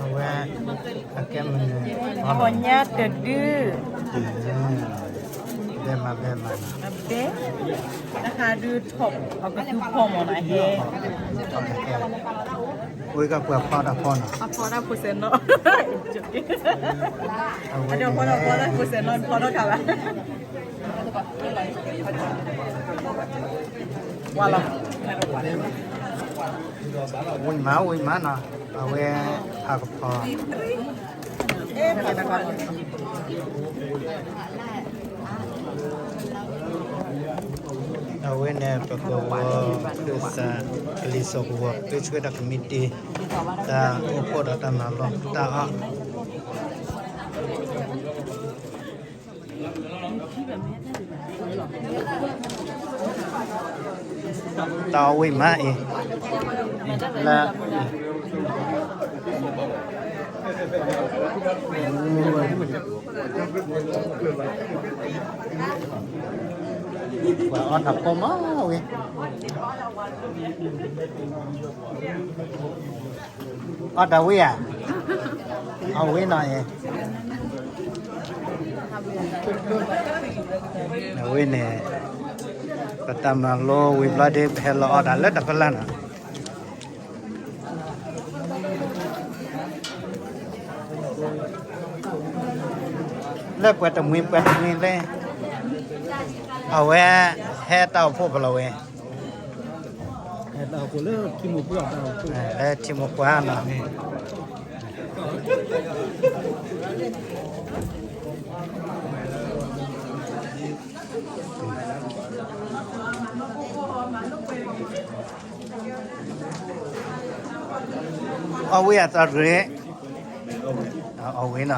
အဝဲ အကဲမနုၤ ပီညါတဒု ဘဲမးဘဲမး အဘဲ တဟးဒုးထီၣ် အကသူဖီမၢ်နီၤဟဲ ဝဲကပှၤဖီတၢ်ဖီနီၤ အဖီတၢ်ဖိစဲးနီၤ အဝဲ အဒီးဖီတၢ်ဖီတၢ်ဖိစဲးနီၤ ဖီထီၣ်ခါဘၣ် ဝံၤမး ဝံၤမးနီၤ အဝဲ အကဖီ အဝဲန့ၣ် ပကဝီၤခၢၣ်စး ကလံၤစိးကဝီၤ ပၢဆှၢတၢ်ကမံးတံာ် တၢ်အိၣ်ဖှိၣ်ဒီးတၢ်မၤလိတၢ်အီၣ် တၢ်အီၣ်ဝံၤမးအံၤ လၢ ပှၤအီၣ်တၢ်ဖိမးဝံၤ အီၣ်တၢ်ဝံၤဧါ အီၣ်ဝံၤနီၤအံၤ အဝဲန့ၣ် ပတၢ်မၤလိဝံၤဘျီဒီး ပဟဲလီၤအီၣ်တၢ်လၢတဖျၢၣ်လၢ်နီၤ လၢပှၤတမှံၤပှၤတမှံၤလၢ အဝဲ ဟဲတၢ်အိၣ်ဖှိၣ်ဖဲလဲၣ်ဝဲ လၢထံမိၢ်ပှၢ်နီၤ အီၣ်ဝံၤအသးရ့ အီၣ်ဝံၤနီၤ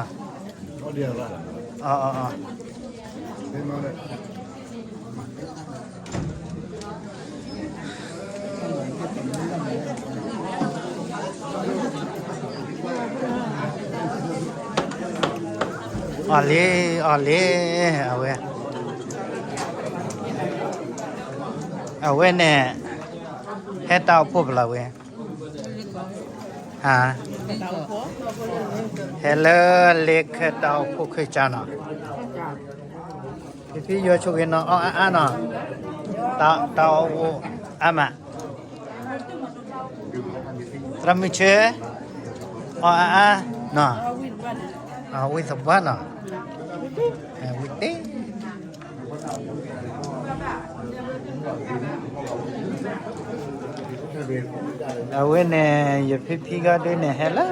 အီၣ်လံ အီၣ်လံ အဝဲ အဝဲန့ၣ် ဟဲတၢ်အိၣ်ဖှိၣ်ဖဲလဲၣ်ဝဲ ဟါ ဟဲလၢလ့ခဲတၢ်အိၣ်ဖှိၣ်ခၢၣ်စးနီၤ ဖံဖံယွၤဆိၣ်ဂ့ၤနီၤ အီၣ်အါအါနီၤ တၢ်အီၣ်အိၣ်အါမး သရၣ်မုၣ်ဆၢ အီၣ်အါအါနီၤ ဝံသပှၢ်နီၤ ဝံတ့ အဝဲန့ၣ် ယဖံဖံဂၤဒုန့ၣ် ဟဲလၢ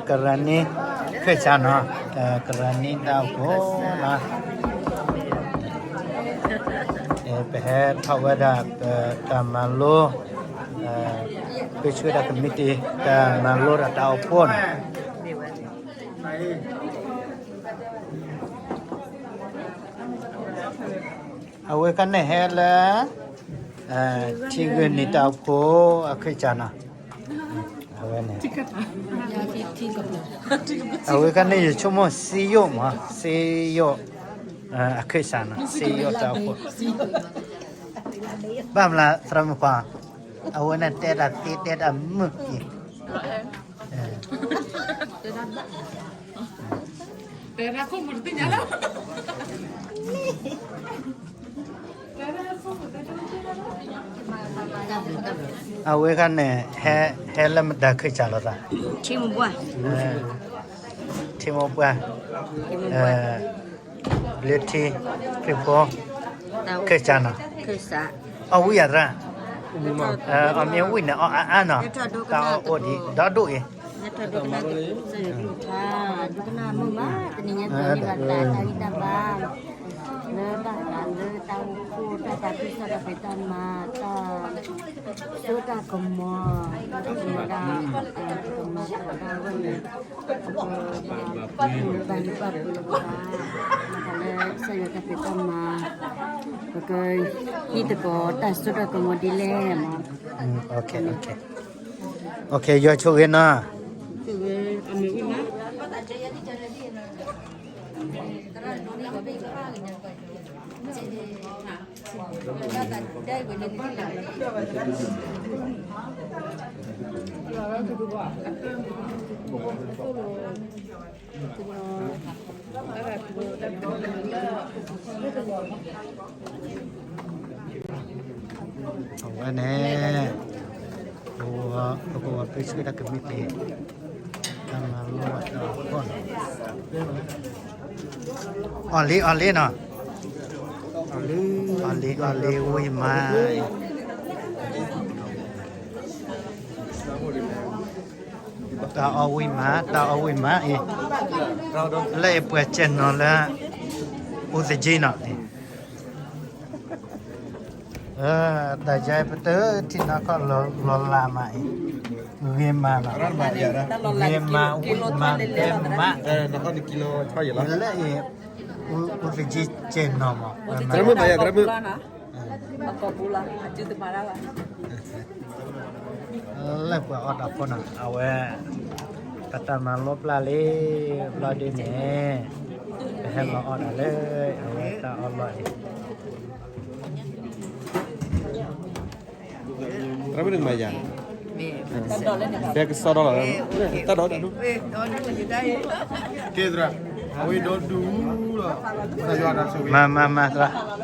ကရၤနံခၢၣ်စးနီၤ ကရၤနံတၢ်အိၣ်ဖှိၣ်နီၤ ပဟဲထီၣ်ဝဲဒၣ် ပတၢ်မၤလိ ပၢဆှၢတၢ်ကမံးတံာ် တၢ်မၤလိဒီးတၢ်အိၣ်ဖှိၣ်နီၤ အဝဲကန့ၣ်ဟဲလၢ ထံဂုၤနံၤတၢ်အိၣ်ဖှိၣ်အခၢၣ်စးနီၤ အဝဲန့ၣ် အဝဲကန့ၣ်ယဆိကမိၣ်စ့ယိၣ်မး စ့ယိၣ် အခၢၣ်စးနီၤ စ့ယိၣ်တၢ်အိၣ်ဖှိၣ် ဘၣ်မနုၤသရၣ်မုၣ်ခွါ အဝဲန့ၣ်တဲတၢ်သ့တဲတၢ်မုာ်က့ၤ အဝဲခါန့ၣ် ဟဲလၢမတၤခၢၣ်စးလိာ်သး ထံမိၢ်ပှၢ် ထံမိၢ်ပှၢ် လၢထံ ခရံာ်ဖိ ခၢၣ်စးနီၤ အီၣ်ဝံၤယၤသရၣ် အီၣ်မ့ၢ်ဝံၤန့ၣ် အီၣ်အါအါနီၤ တၢ်အီၣ်အိၣ်ဒံးဒီဒိၣ်အံၤ ဒိကနၣ်မုာ်မး တနံၤညါသ့ၣ်န့ၣ် ဘၣ်တၢ်တၢ်ဂံၢ်တၢ်ဘါ လၢဘၣ်ဃးလၢတၢ်အိၣ်ဖှိၣ် တၢ်သးခုကစီၣ်တၢ်ဖံးတၢ်မၤ တၢ်စိတၢ်ကမီၤ တၢ်ကမီၤဒၣ် တၢ်ကမီၤဒၣ်ဝဲန့ၣ် ပကဘၣ်ယိၣ်ဘၣ်ပှဲၤလီၤပသး ဘၣ်ဃးလၢကစၢ်ယွၤတၢ်ဖံးတၢ်မၤ ပကဟံးသကိးတၢ်စိတၢ်ကမီၤဒ်လဲၣ်မး ယွၤဆိၣ်ဂ့ၤနီၤ အမ့ၢ်ဝံၤမး အဝဲန့ၣ် ပကဝီၤပ့ဆှၢတၢ်ကမံးတံာ် တၢ်မၤလိဘၣ်တၢ်အီၣ်နီၤ အီၣ်လံ အီၣ်လံနီၤ အီၣ်လံ အီၣ်လံဝံၤမး တၢ်အီၣ်ဝံၤမး တၢ်အီၣ်ဝံၤမးအံၤ လၢအပှၤကဲနီၤလၢ အိၣ်သက့နီၤ တၢ်ယါပတထံၣ်နီၢ်ခီၣ်လီၤလၢ်မးအံၤ ဂ့ၤမးနီၤ ဂ့ၤမးဝံၤမး ဘဲမး လၢအံၤ အိၣ်သက့ကဲနီၤမး လၢပှၤအီၣ်တၢ်ဖိနီၤ အဝဲ ပတၢ်မၤလိပျၢ်လံ ဘျီဒ်န့ၣ် ပဟဲလီၤအီၣ်တၢ်လၢ အဝဲတၢ်အီၣ်လီၢ်အံၤ မ့ၢ် ဒဲကစီဒီလီၤ တၢ်ဒီး ကဲသရၣ် အဝဲဒီဒူလီၤ မၤ မၤ မၤ သရၣ်